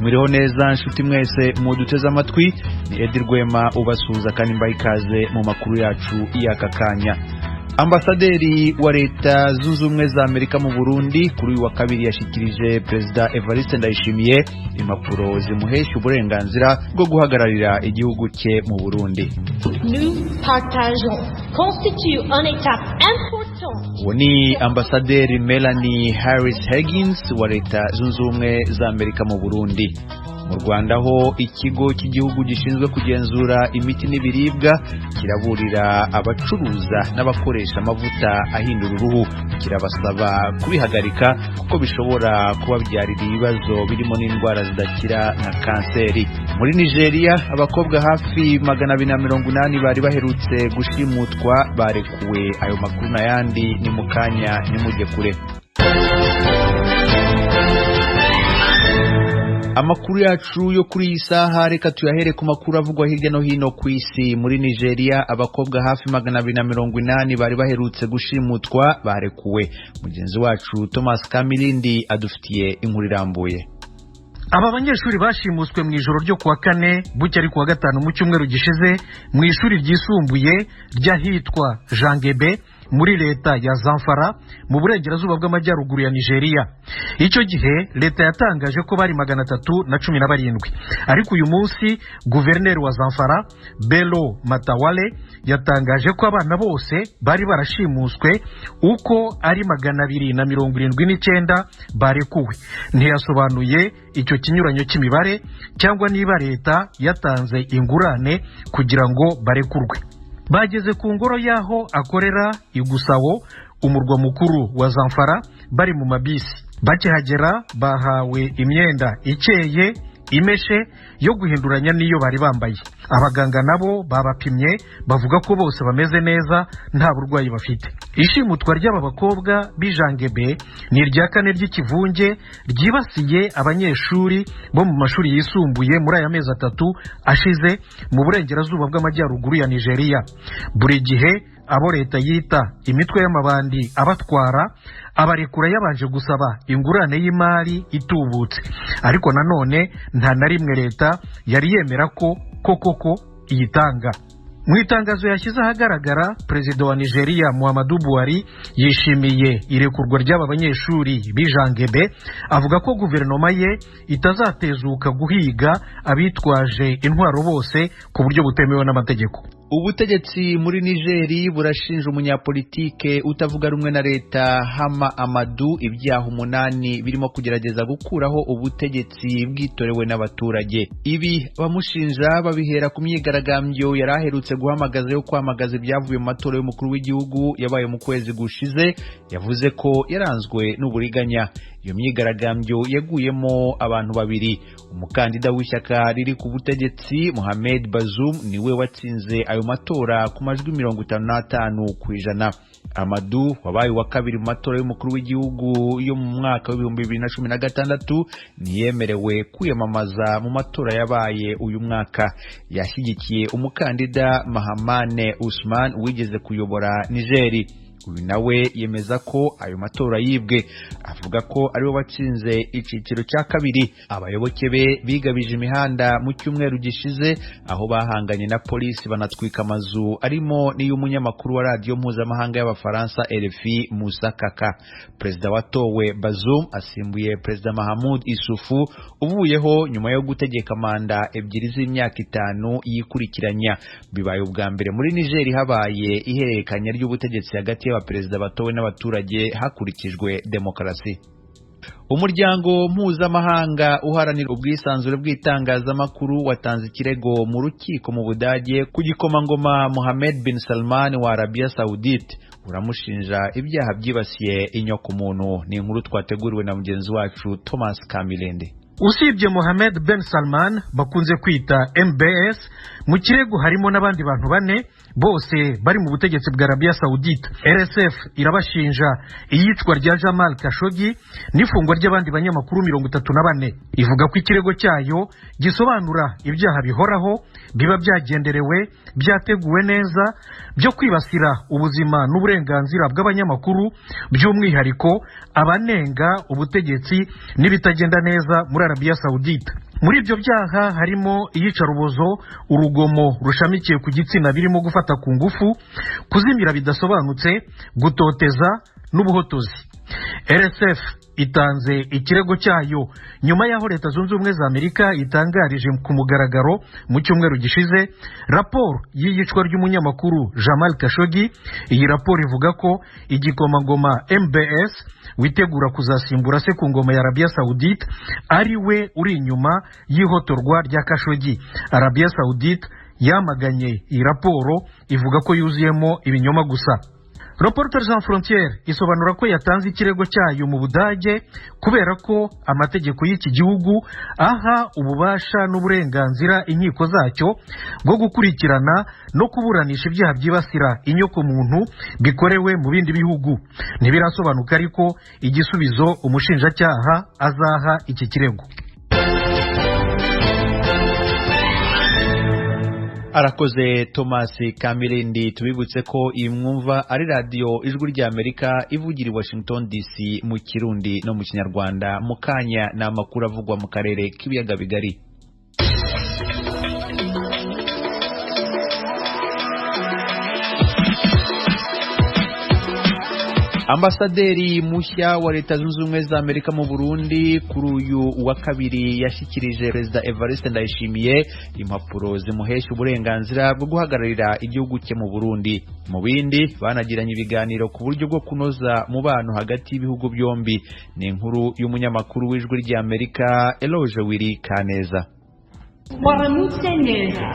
Mwiriho neza nshuti mwese muduteze amatwi, ni Edi Rwema ubasuhuza kandi mbaha ikaze mu makuru yacu y'aka kanya. Ambasaderi wa Leta Zunze Ubumwe za Amerika mu Burundi kuri uyu wa kabiri yashyikirije Perezida Evariste Ndayishimiye impapuro zimuhesha uburenganzira bwo guhagararira igihugu cye mu Burundi. Nous partageons constitue une étape importante. Uwo ni Ambasaderi Melanie Harris Higgins wa Leta Zunze Ubumwe za Amerika mu Burundi. Mu Rwanda ho, ikigo cy'igihugu gishinzwe kugenzura imiti n'ibiribwa kiraburira abacuruza n'abakoresha amavuta ahindura uruhu, kirabasaba kubihagarika kuko bishobora kubabyarira ibibazo birimo n'indwara zidakira nka kanseri. Muri Nigeria, abakobwa hafi 280 bari baherutse gushimutwa barekuwe. Ayo makuru n'ayandi ni mu kanya, nimujye kure. Amakuru yacu yo kuri iyi saha reka tuyahere ku makuru avugwa hirya no hino ku isi. Muri Nigeria, abakobwa hafi 280 bari baherutse gushimutwa barekuwe. Mugenzi wacu Thomas Kamilindi adufitiye inkuru irambuye. Aba banyeshuri bashimuswe mu ijoro ryo kuwa kane bucya ari kuwa gatanu mu cyumweru gishize mu ishuri ryisumbuye ry'ahitwa Jangebe muri leta ya Zamfara mu burengerazuba bw'amajyaruguru ya Nigeria. Icyo gihe leta yatangaje ko bari 317, ariko uyu munsi guverineri wa Zamfara Bello Matawale yatangaje ko abana bose bari barashimuswe uko ari 279 barekuwe. Ntiyasobanuye icyo kinyuranyo cy'imibare cyangwa niba leta yatanze ingurane kugira ngo barekurwe. Bageze ku ngoro y'aho akorera Igusawo, umurwa mukuru wa Zamfara, bari mu mabisi. Bakihagera bahawe imyenda ikeye imeshe yo guhinduranya n'iyo bari bambaye. Abaganga nabo babapimye bavuga ko bose bameze neza, nta burwayi bafite. Ishimutwa ry'aba bakobwa b'Ijangebe ni irya kane ry'ikivunge ryibasiye abanyeshuri bo mu mashuri yisumbuye muri aya mezi 3 ashize mu burengerazuba bw'amajyaruguru ya Nigeria. Buri gihe abo leta yita imitwe y'amabandi abatwara abarekura yabanje gusaba ingurane y'imari itubutse, ariko nanone nta na rimwe leta yari yemera ko koko iyitanga. Mu itangazo yashyize ahagaragara, Perezida wa Nigeria Muhammadu Buhari yishimiye irekurwa ry'aba banyeshuri b'Ijangebe, avuga ko guverinoma ye itazatezuka guhiga abitwaje intwaro bose ku buryo butemewe n'amategeko. Ubutegetsi muri Nigeri burashinja umunyapolitike utavuga rumwe na leta Hama Amadou ibyaha 8 birimo kugerageza gukuraho ubutegetsi bwitorewe n'abaturage. Ibi abamushinja babihera ku myigaragambyo yari aherutse guhamagaza yo kwamagaza ibyavuye mu matora y'umukuru w'igihugu yabaye mu kwezi gushize, yavuze ko yaranzwe n'uburiganya. Iyo myigaragambyo yaguyemo abantu babiri. Umukandida w'ishyaka riri ku butegetsi Mohamed Bazoum niwe watsinze ayo matora ku majwi 55%. Amadou wabaye wa kabiri mu matora y'umukuru w'igihugu yo mu mwaka w'ibihumbi 2016 ntiyemerewe kwiyamamaza mu matora yabaye uyu mwaka. Yashyigikiye umukandida Mahamane Usman wigeze kuyobora Nigeri. Uyu nawe yemeza ko ayo matora yibwe, avuga ko ariwe watsinze icyiciro cya kabiri. Abayoboke be bigabije imihanda mu cyumweru gishize aho bahanganye na polisi banatwika amazu arimo n'iy'umunyamakuru wa radiyo mpuzamahanga y'Abafaransa RFI Musa Kaka. Perezida watowe Bazoum asimbuye Perezida Mahamoud Issoufou uvuyeho nyuma yo gutegeka manda 2 z'imyaka 5 yikurikiranya. Bibaye ubwa mbere muri Niger habaye ihererekanya ry'ubutegetsi hagati y'abaperezida batowe n'abaturage hakurikijwe demokarasi. Umuryango mpuzamahanga uharanira ubwisanzure bw'itangazamakuru watanze ikirego mu rukiko mu Budage ku gikomangoma Mohammed bin Salman wa Arabia Saudite, uramushinja ibyaha byibasiye inyokomuntu. Ni inkuru twateguriwe na mugenzi wacu Thomas Kamilende. Usibye Mohammed Ben Salman bakunze kwita MBS, mu kirego harimo n'abandi bantu bane bose bari mu butegetsi bwa Arabia Saudite. RSF irabashinja iyicwa rya Jamal Khashoggi n'ifungwa ry'abandi banyamakuru 34. Ivuga ko ikirego cyayo gisobanura ibyaha bihoraho biba byagenderewe, byateguwe neza, byo kwibasira ubuzima n'uburenganzira bw'abanyamakuru, by'umwihariko abanenga ubutegetsi n'ibitagenda neza muri Arabia Saudite. Muri ibyo byaha harimo iyicarubozo, urugomo rushamikiye ku gitsina birimo gufata ku ngufu, kuzimira bidasobanutse, gutoteza n'ubuhotozi. RSF itanze ikirego cyayo nyuma y'aho Leta Zunze Ubumwe za Amerika itangarije ku mugaragaro mu cyumweru gishize raporo y'iyicwa ry'umunyamakuru Jamal Khashoggi. Iyi raporo ivuga ko igikomangoma MBS witegura kuzasimbura se ku ngoma ya Arabia Saudite ari we uri inyuma y'ihotorwa rya Khashoggi. Arabia Saudite yamaganye iyi raporo, ivuga ko yuzuyemo ibinyoma gusa. Reporters Sans Frontières isobanura ko yatanze ikirego cyayo mu Budage kubera ko amategeko y'iki gihugu aha ububasha n'uburenganzira inkiko zacyo bwo gukurikirana no kuburanisha ibyaha byibasira inyokomuntu bikorewe mu bindi bihugu. Ntibirasobanuka ariko igisubizo umushinjacyaha azaha iki kirego. Arakoze Thomas Kamirindi. Tubibutse ko iyi mwumva ari radiyo Ijwi ry'Amerika ivugira i Washington DC mu Kirundi no mu Kinyarwanda. Mu kanya ni amakuru avugwa mu karere k'ibiyaga bigari. Ambasaderi mushya wa Leta Zunze Ubumwe za Amerika mu Burundi kuri uyu wa kabiri yashyikirije Perezida Evariste Ndayishimiye impapuro zimuhesha uburenganzira bwo guhagararira igihugu cye mu Burundi. Mu bindi banagiranye ibiganiro ku buryo bwo kunoza mubano hagati y'ibihugu byombi. Ni inkuru y'umunyamakuru w'Ijwi ry'Amerika Eloge Wiri Kaneza. Waramutse neza,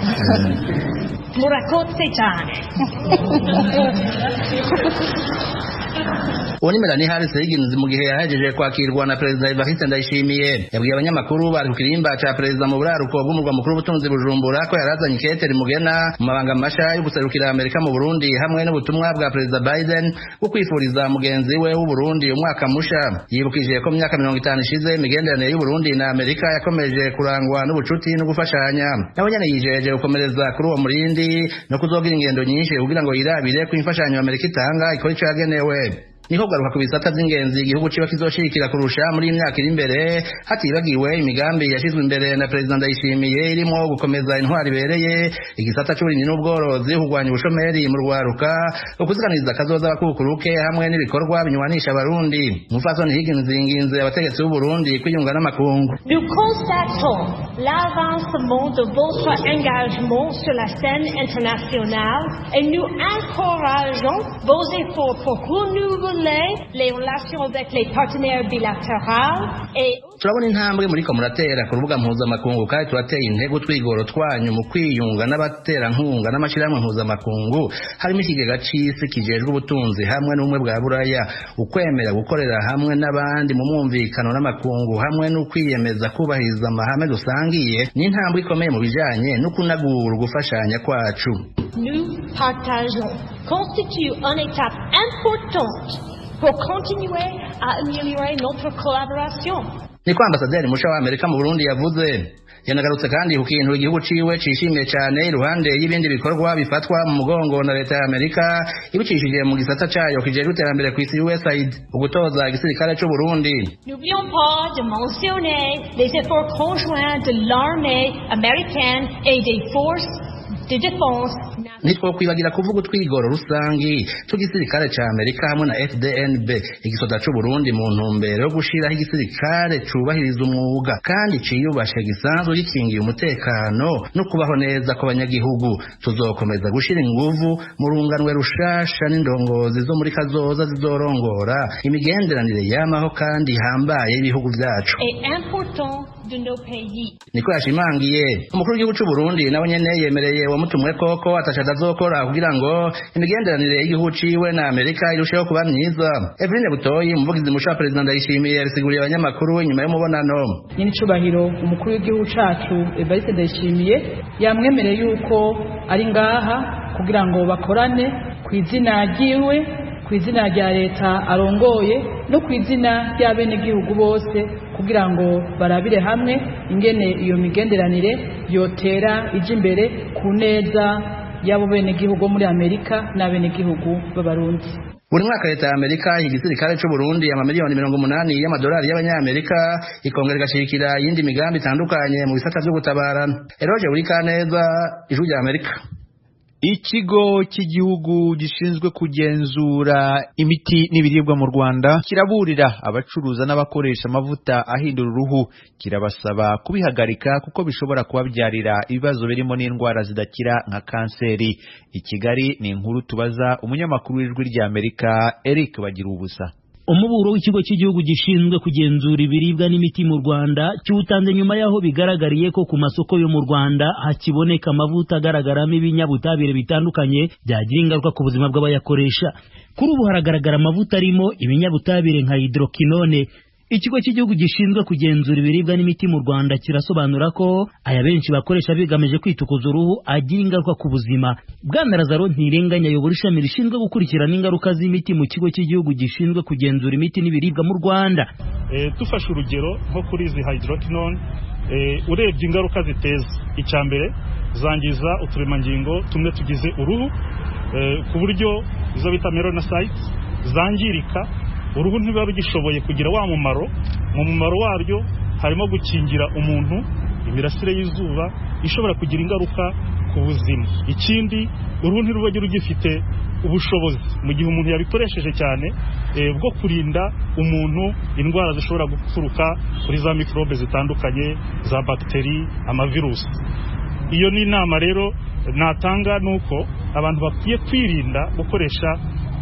murakoze cyane. Uwo ni Melanie Harris Higgins mu gihe yahejeje kwakirwa na Perezida Evariste Ndayishimiye. Yabwiye abanyamakuru bari ku kirimba ca Perezida mu buraruko bw'umurwa mukuru w'ubutunzi Bujumbura ko yarazanye ikete rimugena mu mabanga masha yo guserukira Amerika mu Burundi hamwe n'ubutumwa bwa Perezida Biden bwo kwifuriza mugenzi we w'u Burundi umwaka musha. Yibukije ko mu myaka 50 ishize imigenderanire y'u Burundi na Amerika yakomeje kurangwa n'ubucuti no gufashanya. Nawe nyene yijeje gukomereza kuri uwo murindi no kuzogira ingendo nyinshi kugira ngo yirabire ko imfashanyo Amerika itanga ikora ico yagenewe. Niko kugaruka ku bisata by'ingenzi igihugu ciba kizoshirikira kurusha muri iyi myaka iri imbere, hatibagiwe imigambi yashyizwe imbere na Perezida Ndayishimiye irimo gukomeza intwari ibereye igisata c'uburimyi n'ubworozi, kurwanya ubushomeri mu rwaruka, ukuziganiza akazoza abakukuruke hamwe n'ibikorwa binywanisha Abarundi. Umupfasoni Higgins yinginze abategetsi b'u Burundi kwiyunga n'amakungu. Nous constatons l'avancement de votre engagement sur la scène internationale et nous encourageons vos efforts pour renouveler les relations avec les partenaires bilatéraux et Turabona intambwe muriko muratera ku rubuga mpuzamakungu kandi turateye intego utwigoro twanyu mu kwiyunga n'abaterankunga n'amashyirahamwe mpuzamakungu harimo ikigega c'isi kijejwe ubutunzi hamwe n'ubumwe bwa Buraya, ukwemera gukorera hamwe n'abandi mu mwumvikano n'amakungu hamwe n'ukwiyemeza kubahiriza amahame dusangiye ni intambwe ikomeye mu bijanye no kunagura ugufashanya kwacu. Nous partageons constitue une étape importante pour continuer à améliorer notre collaboration. Niko ambasaderi musha wa Amerika mu Burundi yavuze. Yanagarutse kandi ku kintu igihugu ciwe cishimiye cyane iruhande y'ibindi bikorwa bifatwa mu mugongo na leta ya Amerika ibicishije mu gisata cayo kijejwe iterambere ku isi USAID, ugutoza igisirikare c'u Burundi. N'oublions pas de mentionner les efforts conjoints de l'armée américaine et des forces de défense. Ntitwokwibagira kuvuga utwigoro rusangi tw'igisirikare ca Amerika hamwe na FDNB, igisoda c'u Burundi, mu ntumbero yo gushiraho igisirikare cubahiriza umwuga kandi ciyubashe gisanzwe gikingiye umutekano no kubaho neza kw'abanyagihugu. Tuzokomeza gushira inguvu mu runganwe rushasha n'indongozi zo muri kazoza zizorongora imigenderanire yamaho kandi ihambaye y'ibihugu vyacu. Et important de nos pays. Niko yashimangiye. Umukuru w'igihugu c'u Burundi nawe nyene yemereye uwamutumwe koko atasha azokora kugira ngo imigenderanire y'igihugu ciwe na Amerika irusheho kuba myiza. Eveline Butoyi, umuvugizi musha wa Perezida Ndayishimiye, yabisiguriye abanyamakuru inyuma y'umubonano. Nyenicubahiro umukuru w'igihugu cacu Evariste Ndayishimiye yamwemereye yuko ari ngaha kugira ngo bakorane ku izina ryiwe, ku izina rya leta arongoye no ku izina ry'abenegihugu bose, kugira ngo barabire hamwe ingene iyo migenderanire yotera ija imbere ku neza y'abo benegihugu bo muri Amerika n'abenegihugu b'Abarundi. Buri mwaka leta ya Amerika igisirikare c'u Burundi amamiliyoni 80 y'amadolari y'abanyamerika, ikongera igashigikira iyindi migambi itandukanye mu bisata vyo gutabarana. Eroje Burikaneza, Ijwi rya Amerika. Ikigo cy'igihugu gishinzwe kugenzura imiti n'ibiribwa mu Rwanda kiraburira abacuruza n'abakoresha amavuta ahindura uruhu, kirabasaba kubihagarika kuko bishobora kubabyarira ibibazo birimo n'indwara zidakira nka kanseri. I Kigali ni inkuru tubaza umunyamakuru w'Ijwi rya Amerika Eric Bagirubusa. Umuburo w'ikigo cy'igihugu gishinzwe kugenzura ibiribwa n'imiti mu Rwanda cyutanze nyuma yaho bigaragariye ko ku masoko yo mu Rwanda hakiboneka amavuta agaragaramo ibinyabutabire bitandukanye byagira ingaruka ku buzima bw'abayakoresha. Kuri ubu haragaragara amavuta arimo ibinyabutabire nka hydroquinone. Ikigo cy'igihugu gishinzwe kugenzura ibiribwa n'imiti mu Rwanda kirasobanura ko aya benshi bakoresha bigamije kwitukuza uruhu agira ingaruka ku buzima. Bwana Lazaro Ntirenganya ayobora ishami rishinzwe gukurikirana ingaruka z'imiti mu kigo cy'igihugu gishinzwe kugenzura imiti n'ibiribwa mu Rwanda. Dufashe urugero nko kuri izi hydroquinone, urebye ingaruka ziteza, icya mbere zangiza uturemangingo tumwe tugize uruhu, ku buryo izo bita melanocytes zangirika, uruhu ntibiba rugishoboye kugira wa mumaro. Mu mumaro waryo harimo gukingira umuntu imirasire y'izuba ishobora kugira ingaruka ku buzima. Ikindi, uruhu ntiruba rugifite ubushobozi mu gihe umuntu yabikoresheje cyane bwo kurinda umuntu indwara zishobora guturuka kuri za mikorobe zitandukanye, za bagiteri, amavirusi. Iyo ni inama rero natanga, nuko abantu bakwiye kwirinda gukoresha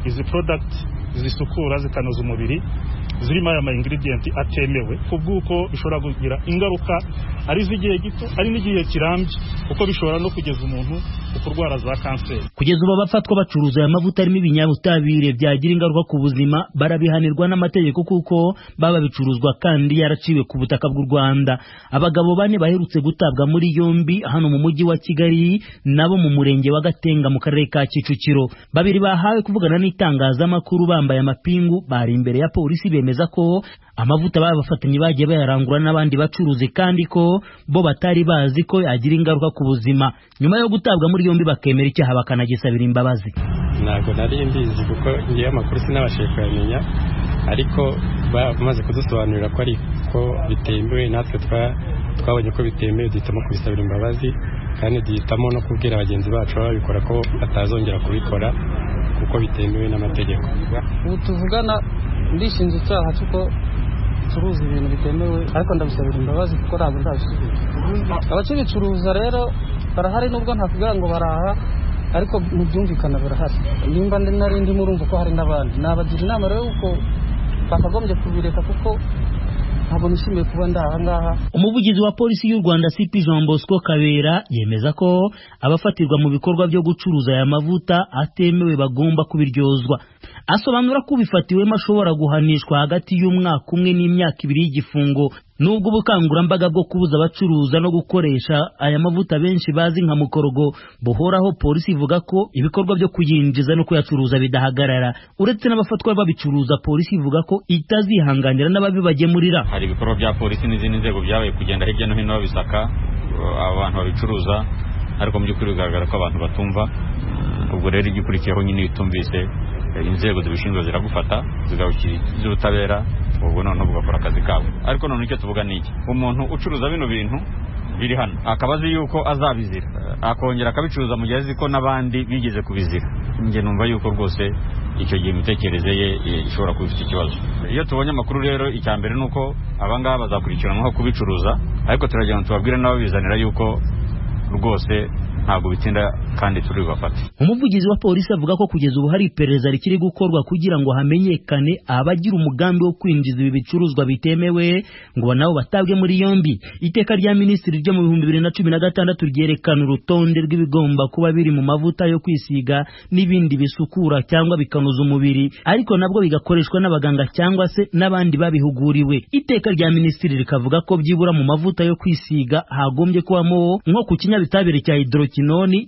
izi product zisukura zikanoza umubiri zirimo aya ma ingredient atemewe, kubw'uko bishobora kugira ingaruka ari z'igihe gito ari n'igihe kirambye, kuko bishobora no kugeza umuntu ku kurwara za kanseri. Kugeza ubu abafatwa bacuruza aya mavuta arimo ibinyabutabire byagira ingaruka ku buzima barabihanirwa n'amategeko, kuko baba bicuruzwa kandi yaraciwe ku butaka bw'u Rwanda. Abagabo bane baherutse gutabwa muri yombi hano mu mujyi wa Kigali nabo mu murenge wa Gatenga mu karere ka Kicukiro, babiri bahawe kuvugana n'itangazamakuru bambaye amapingu, bari imbere ya polisi bemeza ko amavuta babafatanye bagiye bayarangura n'abandi bacuruzi kandi ko bo batari bazi ko yagira ingaruka ku buzima. Nyuma yo gutabwa muri yombi bakemera icyaha bakanagisabira imbabazi. Ntabwo nari mbizi kuko ngiye amakuru sinabashije kuyamenya, ariko bamaze kudusobanurira ko ariko bitemewe, natwe twabonye ko bitemewe duhitamo kubisabira imbabazi, kandi duhitamo no kubwira bagenzi bacu babikora ko batazongera kubikora kuko bitemewe n'amategeko. Ubu tuvugana ndishinja icyaha cy'uko ncuruza ibintu bitemewe, ariko ndabisabira imbabazi kuko ntabwo ndabisubiza. Abakibicuruza rero barahari, nubwo ntakubwira ngo baraha, ariko mu byumvikana birahari. Nimba nari ndimo urumva ko hari n'abandi, nabagira inama rero uko bakagombye kubireka kuko ntabwo nishimiye kuba ndaha ngaha. Umuvugizi wa polisi y'u Rwanda CP Jean Bosco Kabera yemeza ko abafatirwa mu bikorwa byo gucuruza aya mavuta atemewe bagomba kubiryozwa. Asobanura ko ubifatiwemo ashobora guhanishwa hagati y'umwaka umwe n'imyaka 2 y'igifungo. Nubwo ubukangurambaga bwo kubuza abacuruza no gukoresha aya mavuta benshi bazi nka mukorogo buhoraho, polisi ivuga ko ibikorwa byo kuyinjiza no kuyacuruza bidahagarara. Uretse n'abafatwa babicuruza, polisi ivuga ko itazihanganira n'ababibagemurira. Hari ibikorwa bya polisi n'izindi nzego byabaye kugenda hirya no hino babisaka abantu babicuruza, ariko mu by'ukuri bigaragara ko abantu batumva. Ubwo rero igikurikiyeho nyine bitumvise, inzego zibishinzwe ziragufata zigakurikiza ubutabera, ubwo noneho bugakora akazi kabo. Ariko none icyo tuvuga ni iki: umuntu ucuruza bino bintu biri hano akaba azi yuko azabizira, akongera akabicuruza mu gihe azi ko n'abandi bigeze kubizira, njye numva yuko rwose icyo gihe imitekerereze ye ishobora kuba ifite ikibazo. Iyo tubonye amakuru rero, icya mbere ni uko abangaba bazakurikiranwaho kubicuruza, ariko turagira ngo tubabwire n'ababizanira yuko rwose ntabwo bitinda kandi turi bubafate. Umuvugizi wa polisi avuga ko kugeza ubu hari iperereza rikiri gukorwa kugira ngo hamenyekane abagira umugambi wo kwinjiza ibi bicuruzwa bitemewe ngo nabo batabwe muri yombi. Iteka rya minisitiri ryo mu 2016 ryerekana urutonde rw'ibigomba kuba biri mu mavuta yo kwisiga n'ibindi bisukura cyangwa bikanoza umubiri, ariko nabwo bigakoreshwa n'abaganga cyangwa se n'abandi babihuguriwe. Iteka rya minisitiri rikavuga ko byibura mu mavuta yo kwisiga hagombye kubamo nko ku kinyabitabire cya hydroquinone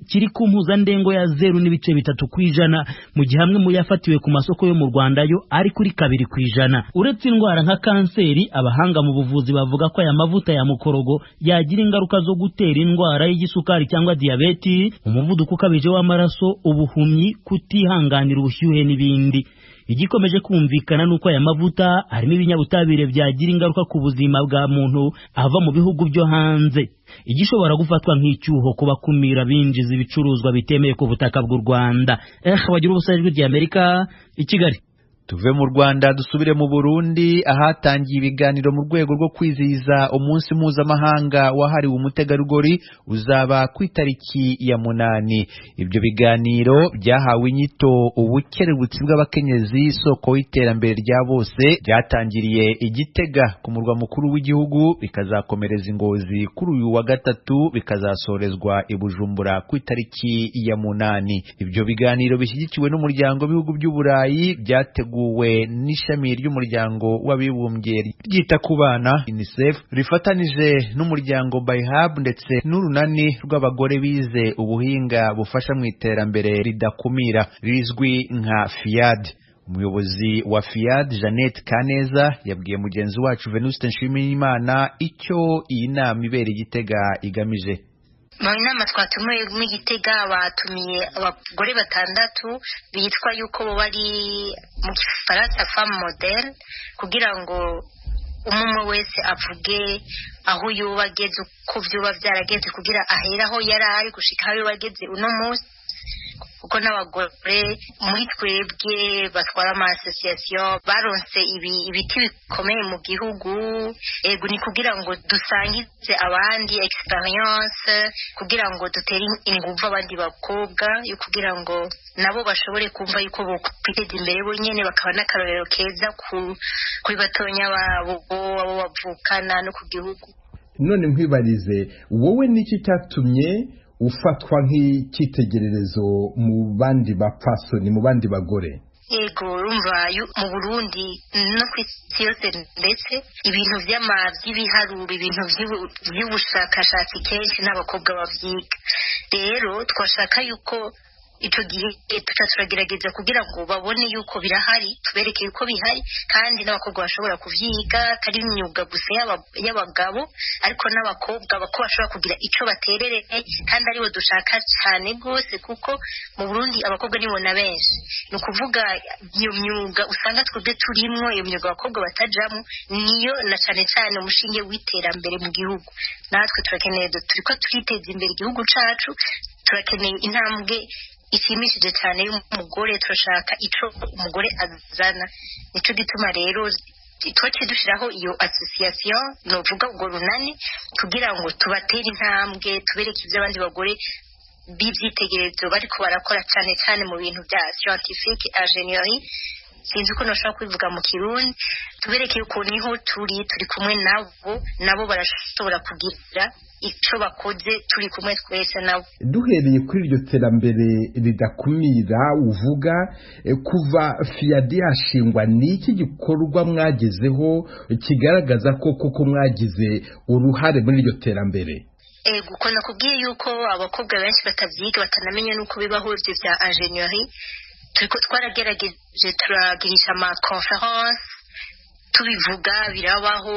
kiri ku mpuzandengo ya 0.3%, mu gihe amwe mu yafatiwe ku masoko yo mu Rwanda yo ari kuri 2%. Uretse indwara nka kanseri, abahanga mu buvuzi bavuga ko aya mavuta ya mukorogo yagira ingaruka zo gutera indwara y'igisukari cyangwa diyabeti, umuvuduko ukabije w'amaraso, ubuhumyi, kutihanganira ubushyuhe n'ibindi. Igikomeje kumvikana nuko aya mavuta harimo ibinyabutabire byagira ingaruka ku buzima bwa muntu ava mu bihugu byo hanze, igishobora gufatwa nk'icyuho kubakumira binjiza ibicuruzwa bitemewe ku butaka bw'u Rwanda. Bagira ubusa, Ijwi ry'Amerika i Kigali. Tuve mu Rwanda dusubire mu Burundi, ahatangiye ibiganiro mu rwego rwo kwizihiza umunsi mpuzamahanga wahariwe umutegarugori uzaba ku itariki ya 8. Ibyo biganiro byahawe inyito ubukerebutsi bw'abakenyezi, isoko y'iterambere rya bose, byatangiriye i Gitega ku murwa mukuru w'igihugu, bikazakomereza i Ngozi kuri uyu wa gatatu, bikazasorezwa i Bujumbura ku itariki ya 8. Ibyo biganiro bishyigikiwe n'umuryango w'ibihugu by'Uburayi, byateguwe n'ishami ry'umuryango w'abibumbye ryita ku bana UNICEF, rifatanije n'umuryango Bayhab ndetse n'urunani rw'abagore bize ubuhinga bufasha mu iterambere ridakumira rizwi nka FIAD. Umuyobozi wa FIAD Jeannette Kaneza yabwiye mugenzi wacu Venuste Nshimiyimana icyo iyi nama ibera i Gitega igamije. Mu nama twatumiwe mu Gitega batumiye abagore 6 bitwa yuko bo bari mu Gifaransa femme modèle, kugira ngo umwe wese avuge aho yoba ageze, uko vyoba vyaragenze, kugira ahere aho yari ari gushika aho yoba ageze uno munsi, kuko n'abagore muri twebwe batwara ama association baronse ibiti bikomeye mu gihugu. Ego ni kugira ngo dusangize abandi experience, kugira ngo dutere inguvu abandi bakobwa, yo kugira ngo nabo bashobore kumva yuko bokwiteza imbere bonyene, bakaba n'akarorero keza kuri batonya babo, abo bavukana no ku gihugu. None nkwibarize, wowe niki cyatumye ufatwa nk'icyitegererezo mu bandi bapfasoni, mu bandi bagore? Yego, urumva mu Burundi no ku isi yose, ndetse ibintu by'ibiharuro, ibintu by'ubushakashatsi kenshi n'abakobwa bavyiga. Rero twashaka yuko ico gihe tuca turagerageza kugira ngo babone yuko birahari, tubereke yuko bihari, kandi n'abakobwa bashobora kuvyiga, atari imyuga gusa y'abagabo, ariko n'abakobwa bako bashobora kugira ico baterereye, kandi aribo dushaka cyane rwose, kuko mu Burundi abakobwa nibo na benshi. Ni ukuvuga iyo myuga usanga twebwe turimwo, iyo myuga abakobwa batajamwo, niyo na cane cane umushinge w'iterambere mu gihugu. Natwe turakeneye, turiko turiteza imbere igihugu cacu, turakeneye intambwe ishimishije cyane y'umugore, turashaka ico umugore azana. Nico gituma rero twaciye dushiraho iyo association, novuga ubwo runani, kugira ngo tubatere intambwe, tubereke ivyo abandi bagore b'ivyitegererezo bariko barakora, cane cane mu bintu bya scientifique, ingénierie, sinzi uko noshobora kubivuga mu Kirundi, tubereke yuko niho turi kumwe nabo, nabo barashobora kugira ico bakoze, turi kumwe twese nabo. Duhereye kuri iryo terambere ridakumira uvuga, kuva FIAD yashingwa, ni iki gikorwa mwagezeho kigaragaza ko koko mwagize uruhare muri iryo terambere? Ego, uko nakubwiye yuko abakobwa benshi batavyiga, batanamenya nuko bibaho ivyo vya ingénierie, turiko twaragerageje turagirisha ama conference tubivuga, birabaho,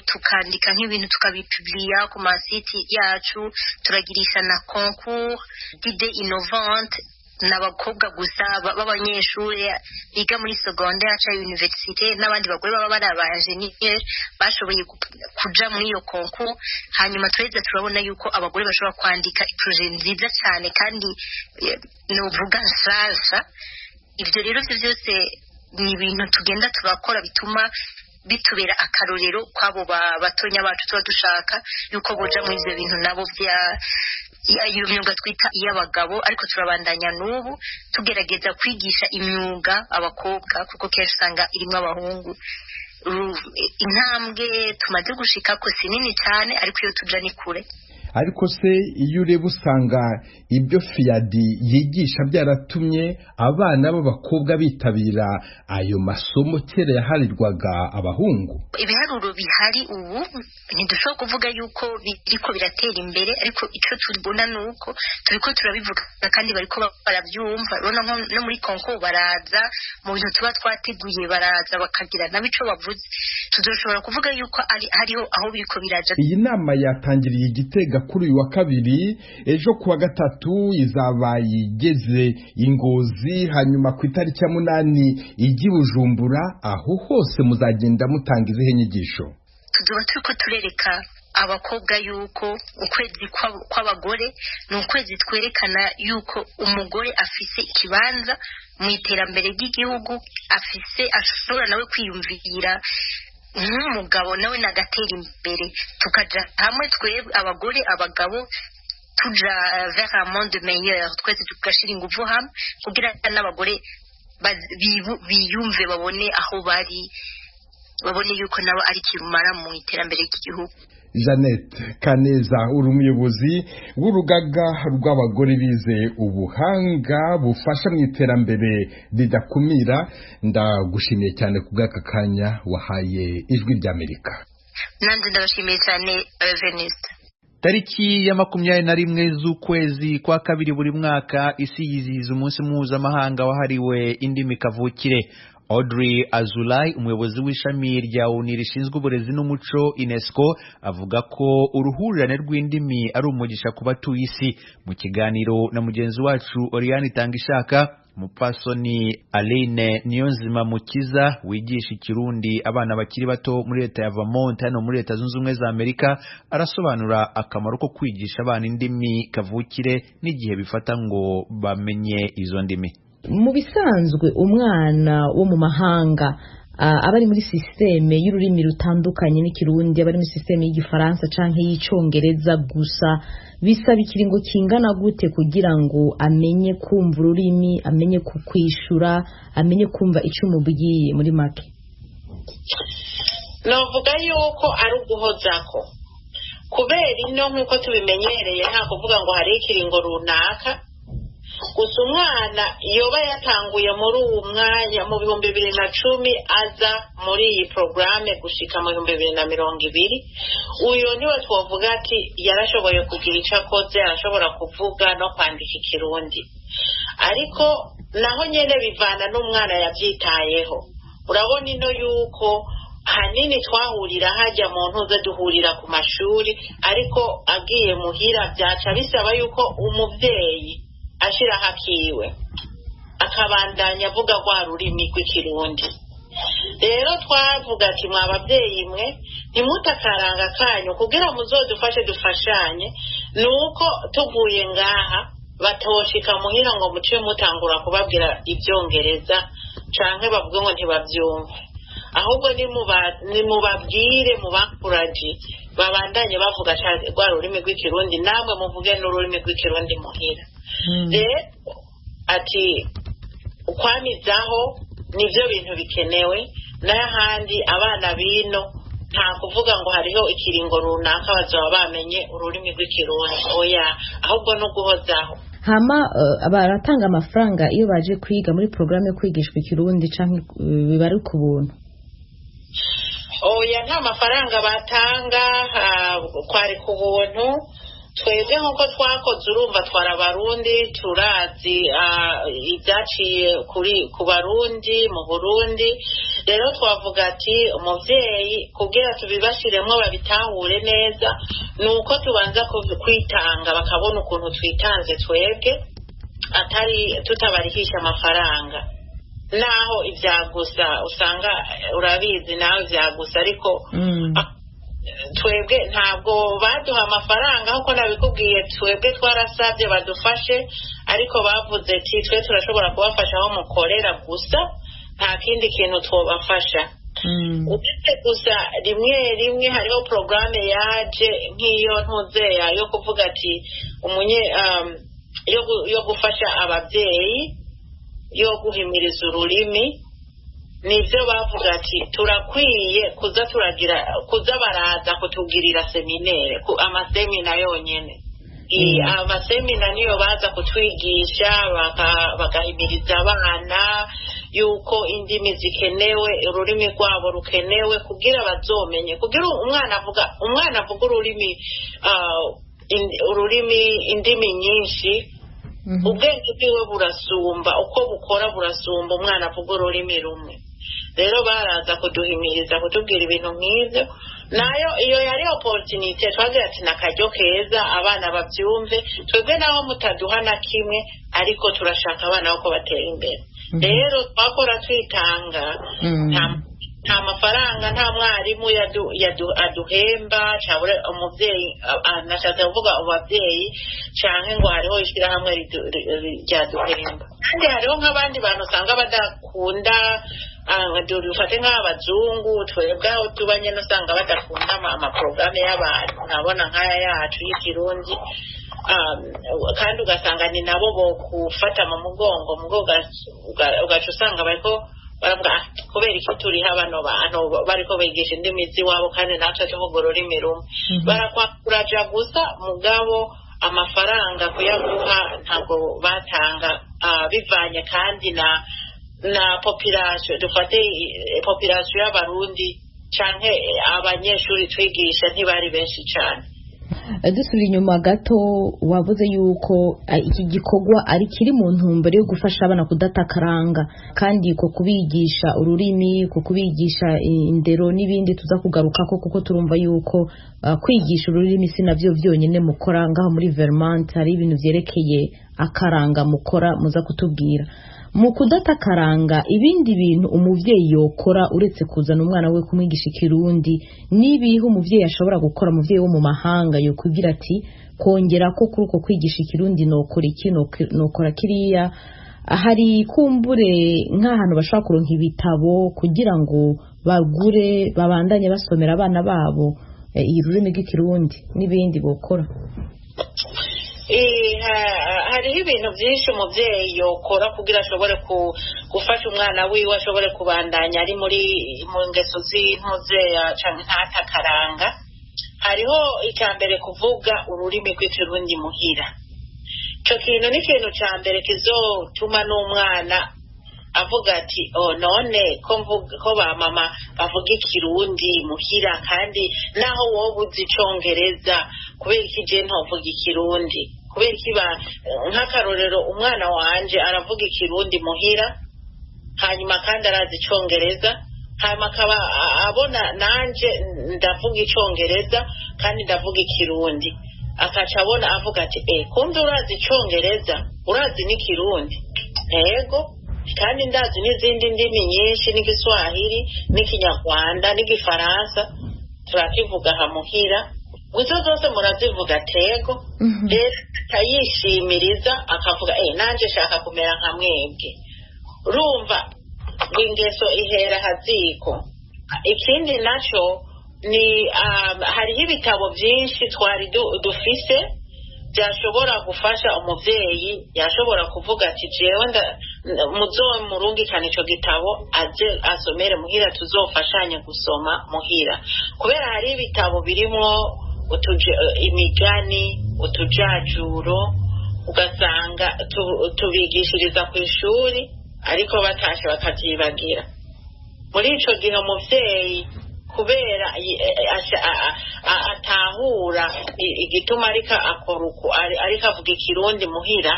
tukandika nk'ibintu tukabipubliya ku masite yacu, turagirisha na concours d'idées innovantes n'abakobwa gusa b'abanyeshuri biga muri secondaire cyangwa université, n'abandi bagore baba bari aba ingénieur bashoboye kuja muri iyo concours. Hanyuma tureza turabona yuko abagore bashobora kwandika projet nziza cyane kandi novuga nshasha. Ivyo rero vyo byose ni ibintu tugenda turakora bituma bitubera akarorero kwabo batonya bacu tuba dushaka yuko boja muri ivyo bintu nabo vya iyo myuga twita iy'abagabo. Ariko turabandanya n'ubu tugerageza kwigisha imyuga abakobwa, kuko kenshi usanga irimwo abahungu. Intambwe tumaze gushika ko si nini cyane, ariko iyo tuja ni kure. Ariko se iyo ureba usanga ibyo FIAD yigisha byaratumye abana b'abakobwa bitabira ayo masomo kera yaharirwaga abahungu? Ibiharuro bihari ubu ntidushobora kuvuga yuko biriko biratera imbere, ariko ico tubona nuko turiko turabivuga kandi bariko barabyumva. Urabona no muri concours baraza, mu bintu tuba twateguye baraza bakagira nabo ico bavuze. Tuzoshobora kuvuga yuko hariho aho biriko biraja. Iyi nama yatangiriye i Gitega Gitega kuri uyu wa kabiri, ejo kuwa gatatu izaba igeze Ingozi, hanyuma ku itariki ya 8 ijya Bujumbura. Aho hose muzagenda mutanga izihe nyigisho? Tuzoba turiko turereka abakobwa yuko ukwezi kw'abagore ni ukwezi twerekana yuko umugore afise ikibanza mu iterambere ry'igihugu, afise ashobora nawe kwiyumvira nk'umugabo nawe nagatera imbere, tukaja hamwe twebwe abagore abagabo tuja vers un monde meilleur, twese tugashira ingufu hamwe kugira n'abagore biyumve, babone aho bari, babone yuko nabo ari kirumara mu iterambere ry'igihugu. Jeannette Kaneza, uri umuyobozi w'urugaga rw'abagore bize ubuhanga bufasha mu iterambere ridakumira, ndagushimiye cyane ku bw'aka kanya wahaye Ijwi ry'Amerika. Nanjye ndabashimiye cyane Venuste. Tariki ya 21 z'ukwezi kwa kabiri buri mwaka isi yizihiza umunsi mpuzamahanga wahariwe indimi kavukire. Audrey Azulay, umuyobozi w'ishami rya ONU rishinzwe uburezi n'umuco UNESCO, avuga ko uruhurirane rw'indimi ari umugisha ku batuye isi. Mu kiganiro na mugenzi wacu Oriane Itangishaka, Mupfasoni Aline Niyonzima Mukiza wigisha Ikirundi abana bakiri bato muri leta ya Vermont hano muri Leta Zunze Ubumwe za Amerika, arasobanura akamaro ko kwigisha abana indimi kavukire n'igihe bifata ngo bamenye izo ndimi. Mu bisanzwe umwana wo mu mahanga aba ari muri systeme y'ururimi rutandukanye n'ikirundi, aba ari muri systeme y'igifaransa canke y'icongereza gusa. Bisaba ikiringo kingana gute kugira ngo amenye kumva ururimi, amenye kukwishura, amenye kumva ico umubwiye muri make? Novuga yuko ari uguhozako, kubera ino nk'uko tubimenyereye nta kuvuga ngo hari ikiringo runaka. Gusa umwana yoba yatanguye muri uwo mwanya mu 2010 aza muri iyi porogaramu gushika mu 2020, uyo niwe twavuga ati yarashoboye kugira icyo akoze, arashobora kuvuga no kwandika Ikirundi. Ariko naho nyene bivana n'umwana yabyitayeho. Urabona ino yuko hanini twahurira hajya mu ntuze, duhurira ku mashuri, ariko agiye muhira byaca bisaba yuko umuvyeyi ashira hakiwe akabandanya avuga rwa rurimi rw'ikirundi. Rero twavuga ati mwa babyeyi mwe ntimutakaranga kanyu kugira muzodufashe dufashanye, nuko tuvuye ngaha batoshika muhira ngo muce mutangura kubabwira ibyongereza canke bavuge ngo ntibavyumve, ahubwo nimubabwire mubakuraji babandanye bavuga rwa rurimi rw'ikirundi, namwe muvuge n'ururimi rw'ikirundi muhira. Rero ati ukwamizaho nivyo bintu bikenewe, n'ahandi abana bino nta kuvuga ngo hariho ikiringo runaka bazoba bamenye ururimi rw'ikirundi, oya, ahubwo no guhozaho. Hama baratanga amafaranga iyo baje kwiga muri porogaramu yo kwigishwa Ikirundi canke biba ari ku buntu? Oya, nta mafaranga batanga, kwari ku buntu. Twebwe nk'uko twakoze urumva twara Abarundi, turazi ibyaciye ku Barundi mu Burundi. Rero twavuga ati umuvyeyi kugira tubibashiremwo babitahure neza nuko tubanza kwitanga, bakabona ukuntu twitanze twebwe, atari tutabarihisha amafaranga. Naho ibyagusa usanga urabizi nawe ibyagusa, ariko twebwe ntabwo baduha amafaranga nkuko nabikubwiye. Twebwe twarasabye badufashe, ariko bavuze ati twe turashobora kubafasha aho mukorera gusa, nta kindi kintu twobafasha. Uretse gusa rimwe rimwe hariho porogaramu yaje nk'iyo ntuzeya yo kuvuga ati yo gufasha ababyeyi, yo guhimiriza ururimi. Nivyo bavuga ati turakwiye kuza turagira kuza baraza kutugirira seminere, amasemina yonyene. Amasemina niyo baza kutwigisha, bagahimiriza abana yuko indimi zikenewe, ururimi rwabo rukenewe kugira bazomenye, kugira umwana avuga ururimi ururimi indimi nyinshi, ubwenge bwiwe burasumba, uko bukora burasumba umwana avuga ururimi rumwe. Rero baraza kuduhimiriza kutubwira ibintu nk'ivyo, Nayo iyo yari opportunité, twagira ati nakaryo keza, abana bavyumve, twebwe naho mutaduha na kimwe, ariko turashaka abana ko batera imbere. Rero twakora twitanga, nta mafaranga, nta mwarimu aduhemba cabure umuvyeyi, nashatse kuvuga abavyeyi, canke ngo hariho ishirahamwe ryaduhemba. Kandi hariho nk'abandi bantu usanga badakunda, dufate nk'abazungu, twebwe aho tuba nyene usanga badakunda amaporogaramu y'abantu, nkabona nk'aya yacu y'ikirundi, kandi ugasanga ni nabo bokufata mu mugongo, ugaca usanga bariko baravuga: "Ah, kubera iki turiha bano bantu bariko bigisha indimi z'iwabo kandi natwe tuvuga ururimi rumwe?" Barakwakuraja gusa, mugabo amafaranga kuyaguha ntabwo batanga, bivanye kandi na population, dufate population y'abarundi canke abanyeshuri twigisha ntibari benshi cane. Dusubira inyuma gato, wavuze yuko iki gikorwa ari kiri mu ntumbero yo gufasha abana kudata akaranga, kandi ko kubigisha ururimi, ko kubigisha indero n'ibindi tuza kugarukako, kuko turumva yuko kwigisha ururimi si navyo vyonyine mukora ngaho muri Vermont, hari ibintu vyerekeye akaranga mukora muza kutubwira. Mu kudata akaranga, ibindi bintu umuvyeyi yokora uretse kuzana umwana we kumwigisha ikirundi n'ibihe umuvyeyi ashobora gukora, umuvyeyi wo mu mahanga yokugira ati kongera ko kuri uko kwigisha ikirundi nokora iki, nokora kiriya? Hari kumbure nk'ahantu bashobora kuronka ibitabo kugira ngo bagure, babandanye basomera abana babo iyi rurimi rw'ikirundi n'ibindi bokora? Hariho ibintu byinshi umubyeyi yokora kugira ashobore gufasha umwana wiwe ashobore kubandanya ari muri mu ngeso z'intuzeya canke ntatakaranga. Hariho icya mbere, kuvuga ururimi rw'ikirundi muhira. Ico kintu ni ikintu ca mbere kizotuma n'umwana avuga ati: "Oh, none ko mvuga ko ba mama bavuga ikirundi muhira, kandi naho wowe uzi icongereza, kubera iki je ntovuga ikirundi? Kubera iki?" Ba nk'akarorero, umwana wanje aravuga ikirundi muhira, hanyuma kandi arazi icongereza, hanyuma akaba abona nanje ndavuga icongereza kandi ndavuga ikirundi, akaca abona avuga ati: "Eh, kumbe urazi icongereza, urazi n'ikirundi?" Ego, kandi ndazi n'izindi ndimi nyinshi, n'igiswahili n'ikinyarwanda n'igifaransa turakivuga aha muhira. Izo zose murazivuga? Tego. Rero akayishimiriza, akavuga: "Eh, nanje shaka kumera nka mwebwe." Urumva ngo ingeso ihera haziko. Ikindi naco ni hariho ibitabo byinshi twari dufise byashobora gufasha umuvyeyi. Yashobora kuvuga ati: "Jewe muzomurungikana ico gitabo, aze asomere muhira, tuzofashanye gusoma muhira," kubera hari ibitabo birimwo imigani, utujajuro, ugasanga tubigishiriza ku ishuri ariko batashe bakavyibagira. Muri ico gihe umuvyeyi, kubera atahura igituma ariko akora uku, ariko avuga ikirundi muhira.